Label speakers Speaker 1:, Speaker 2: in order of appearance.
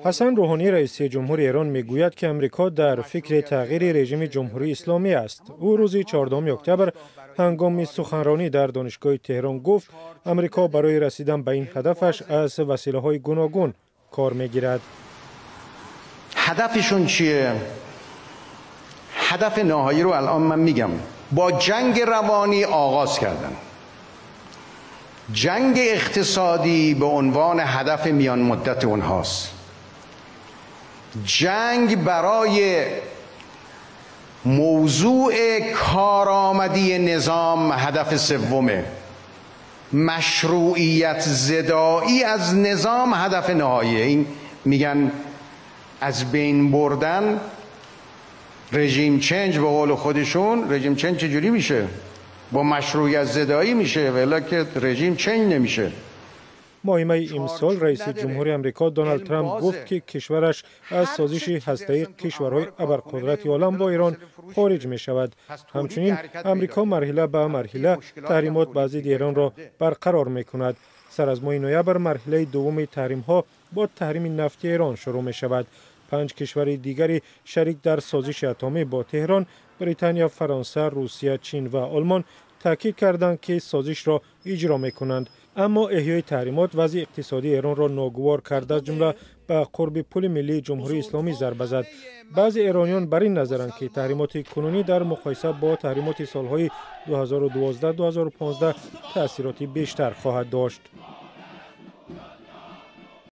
Speaker 1: Ҳасан Рӯҳонӣ, раиси ҷумҳури Эрон, мегӯяд, ки Амрико дар фикри тағйири режими Ҷумҳурии Исломӣ аст. Ӯ рӯзи 14 октябр ҳангоми суханронӣ дар Донишгоҳи Теҳрон гуфт, Амрико барои расидан ба ин ҳадафаш аз василаҳои гуногун кор мегирад.
Speaker 2: Ҳадафашон чист? Ҳадафи ниҳоиро алон ман мегам. Бо ҷанги равонӣ оғоз карданд. Ҷанги иқтисодӣ ба унвони ҳадафи миёнмуддати онҳост. Ҷанг барои мавзӯи коромадии низом ҳадафи севуме. Машрӯият зудоӣ аз низом ҳадафи ниҳоие. Ин меган аз байн бурдан regime change, ба қавли худашон. Regime change чجوری میشه؟ Бо машрӯият зудоӣ мише, вале ки regime change намише.
Speaker 1: Моҳи майи имсол раиси ҷумҳури Амрико Доналд Трамп гуфт, ки кишвараш аз созиши ҳастаии кишварҳои абарқудрати олам бо Эрон хориҷ мешавад. Ҳамчунин Амрико марҳила ба марҳила таҳримот ба зидди Эронро барқарор мекунад. Сар аз моҳи ноябр марҳилаи дуввуми таҳримҳо бо таҳрими нафти Эрон шурӯъ мешавад. Панҷ кишвари дигари шарик дар созиши атомӣ бо Теҳрон, Британия, Фаронса, Русия, Чин ва Олмон, таъкид карданд, ки созишро иҷро мекунанд. Аммо эҳёи таҳримот вазъи иқтисодии Эронро ногувор кард, аз ҷумла ба қурби пули миллии Ҷумҳурии Исломӣ зарба зад. Баъзе эрониён бар ин назаранд, ки таҳримоти кунунӣ дар муқоиса бо таҳримоти солҳои 2012-2015 таъсироти бештар хоҳад дошт.